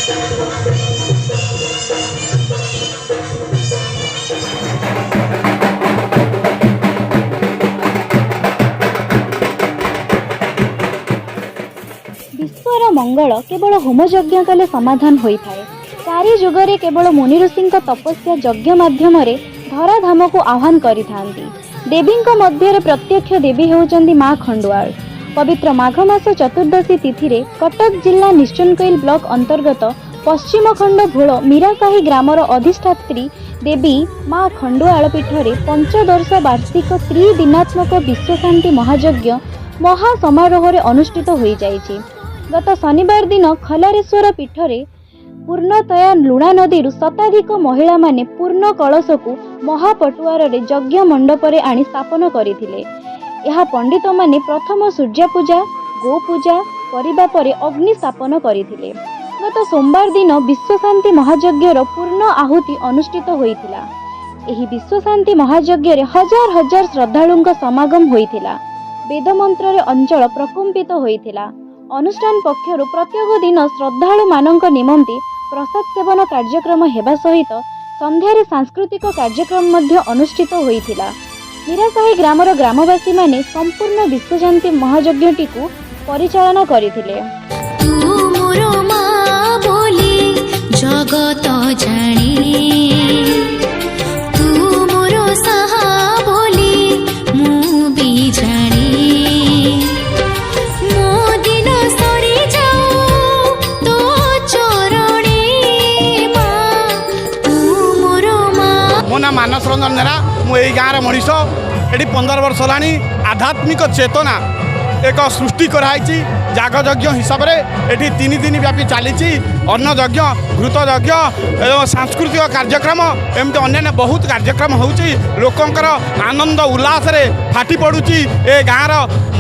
ବିଶ୍ୱର ମଙ୍ଗଳ କେବଳ ହୋମଯଜ୍ଞ କଲେ ସମାଧାନ ହୋଇଥାଏ। ଚାରି ଯୁଗରେ କେବଳ ମୁନି ଋଷିଙ୍କ ତପସ୍ୟା ଯଜ୍ଞ ମାଧ୍ୟମରେ ଧରାଧାମକୁ ଆହ୍ୱାନ କରିଥାନ୍ତି। ଦେବୀଙ୍କ ମଧ୍ୟରେ ପ୍ରତ୍ୟକ୍ଷ ଦେବୀ ହେଉଛନ୍ତି ମା ଖଣ୍ଡୁଆଳ। ପବିତ୍ର ମାଘ ମାସ ଚତୁର୍ଦ୍ଦଶୀ ତିଥିରେ କଟକ ଜିଲ୍ଲା ନିଶ୍ଚନକୋଇଲ ବ୍ଲକ ଅନ୍ତର୍ଗତ ପଶ୍ଚିମଖଣ୍ଡ ଭୋଳ ମୀରାସାହି ଗ୍ରାମର ଅଧିଷ୍ଠାତ୍ରୀ ଦେବୀ ମା ଖଣ୍ଡୁଆଳ ପୀଠରେ ପଞ୍ଚଦଶ ବାର୍ଷିକ ତ୍ରିଦିନାତ୍ମକ ବିଶ୍ୱଶାନ୍ତି ମହାଯଜ୍ଞ ମହା ସମାରୋହରେ ଅନୁଷ୍ଠିତ ହୋଇଯାଇଛି। ଗତ ଶନିବାର ଦିନ ଖଲାରେଶ୍ୱର ପୀଠରେ ପୂର୍ଣ୍ଣତୟା ଲୁଣା ନଦୀରୁ ଶତାଧିକ ମହିଳାମାନେ ପୂର୍ଣ୍ଣ କଳସକୁ ମହାପଟୁଆରରେ ଯଜ୍ଞ ମଣ୍ଡପରେ ଆଣି ସ୍ଥାପନ କରିଥିଲେ। ଏହା ପଣ୍ଡିତମାନେ ପ୍ରଥମ ସୂର୍ଯ୍ୟପୂଜା, ଗୋପୂଜା କରିବା ପରେ ଅଗ୍ନି ସ୍ଥାପନ କରିଥିଲେ। ଗତ ସୋମବାର ଦିନ ବିଶ୍ୱଶାନ୍ତି ମହାଯଜ୍ଞର ପୂର୍ଣ୍ଣ ଆହୁତି ଅନୁଷ୍ଠିତ ହୋଇଥିଲା। ଏହି ବିଶ୍ୱଶାନ୍ତି ମହାଯଜ୍ଞରେ ହଜାର ହଜାର ଶ୍ରଦ୍ଧାଳୁଙ୍କ ସମାଗମ ହୋଇଥିଲା। ବେଦମନ୍ତ୍ରରେ ଅଞ୍ଚଳ ପ୍ରକମ୍ପିତ ହୋଇଥିଲା। ଅନୁଷ୍ଠାନ ପକ୍ଷରୁ ପ୍ରତ୍ୟେକ ଦିନ ଶ୍ରଦ୍ଧାଳୁମାନଙ୍କ ନିମନ୍ତେ ପ୍ରସାଦ ସେବନ କାର୍ଯ୍ୟକ୍ରମ ହେବା ସହିତ ସନ୍ଧ୍ୟାରେ ସାଂସ୍କୃତିକ କାର୍ଯ୍ୟକ୍ରମ ମଧ୍ୟ ଅନୁଷ୍ଠିତ ହୋଇଥିଲା। ମୀରାସାହି ଗ୍ରାମର ଗ୍ରାମବାସୀମାନେ ସମ୍ପୂର୍ଣ୍ଣ ବିଶ୍ୱଶାନ୍ତି ମହାଯଜ୍ଞଟିକୁ ପରିଚାଳନା କରିଥିଲେ। ତୁ ମୋର ମା ବୋଲି ଜଗତ ଜାଣେ, ତୁ ମୋର ସାହା ବୋଲି ମୁଁ ବି ଜାଣେ। ମୋ ଦିନ ସରିଯାଉ ତୋ ଚରଣେ ମା, ତୁ ମୋର ମା। ମୋ ନାଁ ମାନସ ରଞ୍ଜନ ନେହେରା। ମୁଁ ଏଇ ଗାଁର ମଣିଷ। ଏଠି 15 ବର୍ଷ ହେଲାଣି ଆଧ୍ୟାତ୍ମିକ ଚେତନା ଏକ ସୃଷ୍ଟି କରାହେଇଛି। ଯାଗଯଜ୍ଞ ହିସାବରେ ଏଠି 3 ଦିନ ବ୍ୟାପୀ ଚାଲିଛି। ଅନ୍ନ ଯଜ୍ଞ, ଘୃତ ଯଜ୍ଞ ଏବଂ ସାଂସ୍କୃତିକ କାର୍ଯ୍ୟକ୍ରମ, ଏମିତି ଅନ୍ୟାନ୍ୟ ବହୁତ କାର୍ଯ୍ୟକ୍ରମ ହେଉଛି। ଲୋକଙ୍କର ଆନନ୍ଦ ଉଲ୍ଲାସରେ ଫାଟି ପଡ଼ୁଛି। ଏ ଗାଁର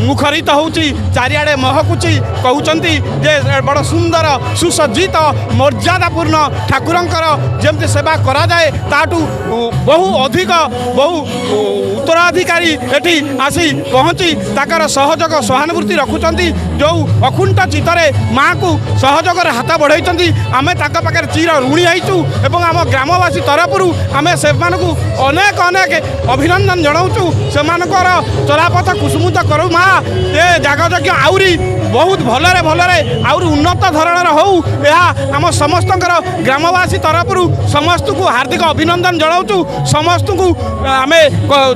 ମୁଖରିତ ହେଉଛି, ଚାରିଆଡ଼େ ମହକୁଛି। କହୁଛନ୍ତି ଯେ ଏ ବଡ଼ ସୁନ୍ଦର, ସୁସଜ୍ଜିତ, ମର୍ଯ୍ୟାଦାପୂର୍ଣ୍ଣ ଠାକୁରଙ୍କର ଯେମିତି ସେବା କରାଯାଏ, ତାଠୁ ବହୁ ଅଧିକ, ବହୁ ଉତ୍ତରାଧିକାରୀ ଏଠି ଆସି ପହଞ୍ଚି ତାଙ୍କର ସହଯୋଗ ସହାନୁଭୂତି ରଖୁଛନ୍ତି। ଯେଉଁ ଅକୁଣ୍ଠ ଚିତ୍ତରେ ମାଆକୁ ସହଯୋଗରେ ହାତ ବଢ଼େଇଛନ୍ତି, ଆମେ ତାଙ୍କ ପାଖରେ ଚିର ଋଣୀ ହେଇଛୁ ଏବଂ ଆମ ଗ୍ରାମବାସୀ ତରଫରୁ ଆମେ ସେମାନଙ୍କୁ ଅନେକ ଅନେକ ଅଭିନନ୍ଦନ ଜଣାଉଛୁ। ସେମାନଙ୍କର ଚଲାପଥ କୁସୁମିତ କରୁ ମା। ଏ ଯାଗଯଜ୍ଞ ଆହୁରି ବହୁତ ଭଲରେ ଭଲରେ ଆହୁରି ଉନ୍ନତ ଧରଣର ହଉ, ଏହା ଆମ ସମସ୍ତଙ୍କର ଗ୍ରାମବାସୀ ତରଫରୁ ସମସ୍ତଙ୍କୁ ହାର୍ଦ୍ଦିକ ଅଭିନନ୍ଦନ ଜଣାଉଛୁ। ସମସ୍ତଙ୍କୁ ଆମେ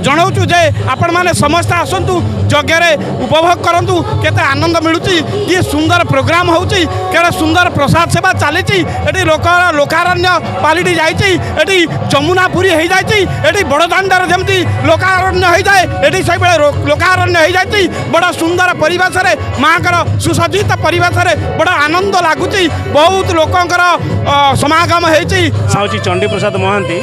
ଜଣାଉଛୁ ଯେ ଆପଣମାନେ ସମସ୍ତେ ଆସନ୍ତୁ, ଯଜ୍ଞରେ ଉପଭୋଗ କରନ୍ତୁ। କେତେ ଆନନ୍ଦ ମିଳୁଛି, କି ସୁନ୍ଦର ପ୍ରୋଗ୍ରାମ ହେଉଛି, କେତେ ସୁନ୍ଦର ପ୍ରସାଦ ସେବା ଚାଲିଛି। ଏଠି ଲୋକ ଲୋକାରଣ୍ୟ ପାଲଟି ଯାଇଛି। ଏଠି ଯମୁନା ପୁରୀ ହେଇଯାଇଛି। ଏଠି ବଡ଼ଦାଣ୍ଡରେ ଯେମିତି ଲୋକାରଣ୍ୟ ହେଇଯାଏ, ଏଠି ସେଇଭଳି ଲୋକାରଣ୍ୟ ହେଇଯାଇଛି। ବଡ଼ ସୁନ୍ଦର ପରିବେଶରେ, ମାଆଙ୍କର ସୁସଜ୍ଜିତ ପରିବେଶରେ ବଡ଼ ଆନନ୍ଦ ଲାଗୁଛି। ବହୁତ ଲୋକଙ୍କର ସମାଗମ ହେଇଛି। ହେଉଛି ଚଣ୍ଡୀପ୍ରସାଦ ମହାନ୍ତି।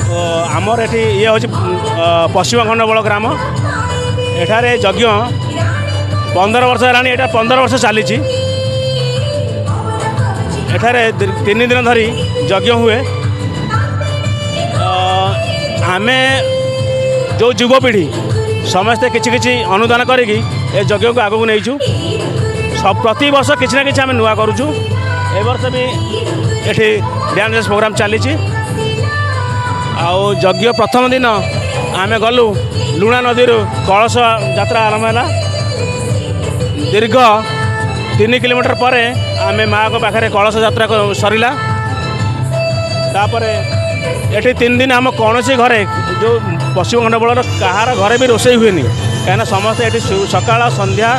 ତ ଆମର ଏଠି ଇଏ ହେଉଛି ପଶ୍ଚିମ ଖଣ୍ଡବଳ ଗ୍ରାମ। ଏଠାରେ ଯଜ୍ଞ 15 ବର୍ଷ ହେଲାଣି। ଏଇଟା 15 ବର୍ଷ ଚାଲିଛି। ଏଠାରେ 3 ଦିନ ଧରି ଯଜ୍ଞ ହୁଏ। ଆମେ ଯେଉଁ ଯୁବପିଢ଼ି ସମସ୍ତେ କିଛି କିଛି ଅନୁଦାନ କରିକି ଏ ଯଜ୍ଞକୁ ଆଗକୁ ନେଇଛୁ। ପ୍ରତିବର୍ଷ କିଛି ନା କିଛି ଆମେ ନୂଆ କରୁଛୁ। ଏ ବର୍ଷ ବି ଏଠି ଡ୍ୟାନ୍ସ ପ୍ରୋଗ୍ରାମ୍ ଚାଲିଛି। ଆଉ ଯଜ୍ଞ ପ୍ରଥମ ଦିନ ଆମେ ଗଲୁ, ଲୁଣା ନଦୀରୁ କଳସ ଯାତ୍ରା ଆରମ୍ଭ ହେଲା। ଦୀର୍ଘ 3 କିଲୋମିଟର ପରେ ଆମେ ମାଆଙ୍କ ପାଖରେ କଳସ ଯାତ୍ରା ସରିଲା। ତାପରେ ଏଠି 3 ଦିନ ଆମ କୌଣସି ଘରେ, ଯେଉଁ ପଶ୍ଚିମ ଖଣ୍ଡବଳର କାହାର ଘରେ ବି ରୋଷେଇ ହୁଏନି, କାହିଁକିନା ସମସ୍ତେ ଏଠି ସକାଳ, ସନ୍ଧ୍ୟା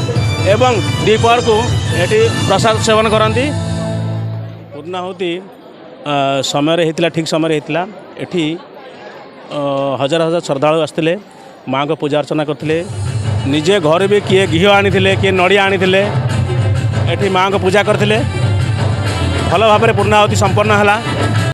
ଏବଂ ଦ୍ୱିପହରକୁ ଏଠି ପ୍ରସାଦ ସେବନ କରନ୍ତି। ପୂର୍ଣ୍ଣାହୁତି ସମୟରେ ହେଇଥିଲା, ଠିକ୍ ସମୟରେ ହେଇଥିଲା। ଏଠି ହଜାର ହଜାର ଶ୍ରଦ୍ଧାଳୁ ଆସିଥିଲେ, ମାଆଙ୍କ ପୂଜା ଅର୍ଚ୍ଚନା କରିଥିଲେ। ନିଜେ ଘରେ ବି କିଏ ଘିଅ ଆଣିଥିଲେ, କିଏ ନଡ଼ିଆ ଆଣିଥିଲେ, ଏଠି ମାଆଙ୍କ ପୂଜା କରିଥିଲେ। ଭଲ ଭାବରେ ପୂର୍ଣ୍ଣାହୁତି ସମ୍ପନ୍ନ ହେଲା।